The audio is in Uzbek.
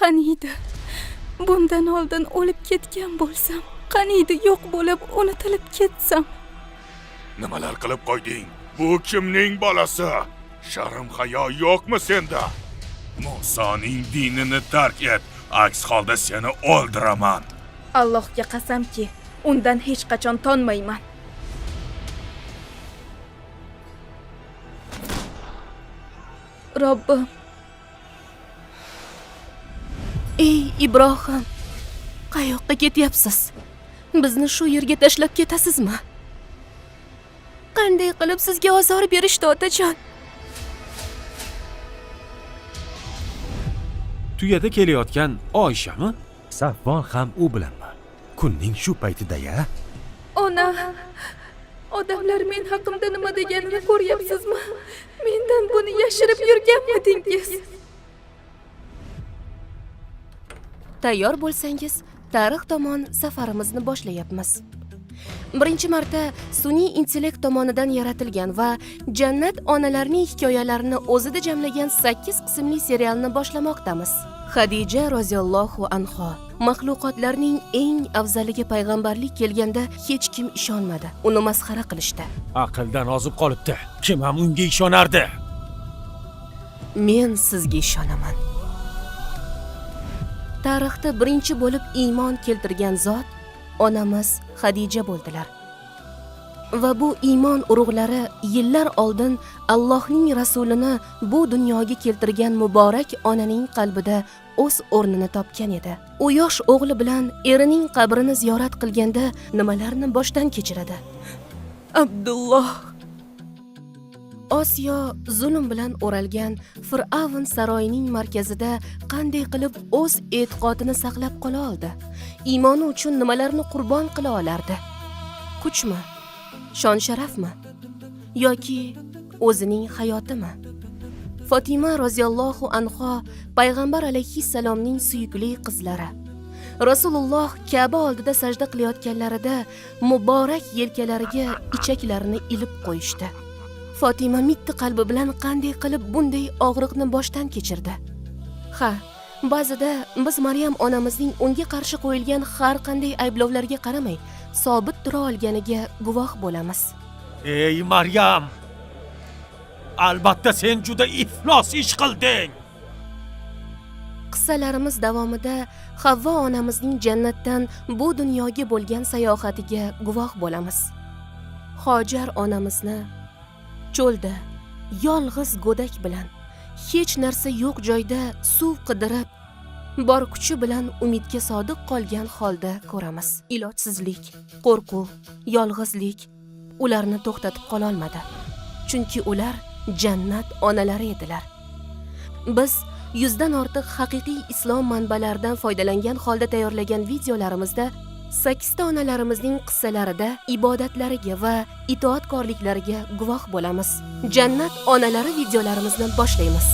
Qaniydi bundan oldin o'lib ketgan bo'lsam, qaniydi yo'q bo'lib unutilib ketsam. Nimalar qilib qo'yding? Bu kimning bolasi? Sharm hayo yo'qmi senda? Musoning dinini tark et, aks holda seni o'ldiraman. Allohga qasamki, undan hech qachon tonmayman. Robbim. Ey Ibrohim, qayoqqa ketyapsiz? Bizni shu yerga tashlab ketasizmi? Qanday qilib sizga ozor berishdi, otajon? Tuyada kelayotgan Oyshami? Safvon ham u bilanmi? Kunning shu paytida-ya? Ona, odamlar men haqimda nima deganini ko'ryapsizmi? Mendan buni yashirib yurganmidingiz? Tayyor bo'lsangiz, tarix tomon safarimizni boshlayapmiz. Birinchi marta sun'iy intellekt tomonidan yaratilgan va jannat onalarining hikoyalarini o'zida jamlagan 8 qismli serialni boshlamoqdamiz. Xadija roziyallohu anha maxluqotlarning eng afzaliga payg'ambarlik kelganda hech kim ishonmadi. Uni masxara qilishdi. Aqldan ozib qolibdi. Kim ham unga ishonardi? Men sizga ishonaman. Tarixda birinchi bo'lib iymon keltirgan zot onamiz Xadija bo'ldilar. Va bu iymon urug'lari yillar oldin Allohning rasulini bu dunyoga keltirgan muborak onaning qalbida o'z o'rnini topgan edi. U yosh o'g'li bilan erining qabrini ziyorat qilganda nimalarni boshdan kechiradi? Abdulloh. Osiyo zulm bilan o'ralgan Fir'avn saroyining markazida qanday qilib o'z e'tiqodini saqlab qola oldi? Iymoni uchun nimalarni qurbon qila olardi? Kuchmi? Shon sharafmi? Yoki o'zining hayotimi? Fatima roziyallohu anha payg'ambar alayhissalomning suyukli qizlari. Rasululloh Ka'ba oldida sajda qilayotganlarida muborak yelkalariga ichaklarini ilib qo'yishdi. Fatima mitti qalbi bilan qanday qilib bunday og'riqni boshdan kechirdi? Ha, ba'zida biz Maryam onamizning unga qarshi qo'yilgan har qanday ayblovlarga qaramay sobit tura olganiga guvoh bo'lamiz. Ey Maryam! Albatta sen juda iflos ish qilding. Qissalarimiz davomida Havvo onamizning jannatdan bu dunyoga bo'lgan sayohatiga guvoh bo'lamiz. Hojar onamizni cho'lda yolg'iz go'dak bilan hech narsa yo'q joyda suv qidirib, bor kuchi bilan umidga sodiq qolgan holda ko'ramiz. Ilojsizlik, qo'rquv, yolg'izlik ularni to'xtatib qola olmadi. Chunki ular jannat onalari edilar. Biz 100 dan ortiq haqiqiy islom manbalaridan foydalangan holda tayyorlagan videolarimizda 8 ta onalarimizning qissalarida ibodatlariga va itoatkorliklariga guvoh bo'lamiz. Jannat onalari videolarimizni boshlaymiz.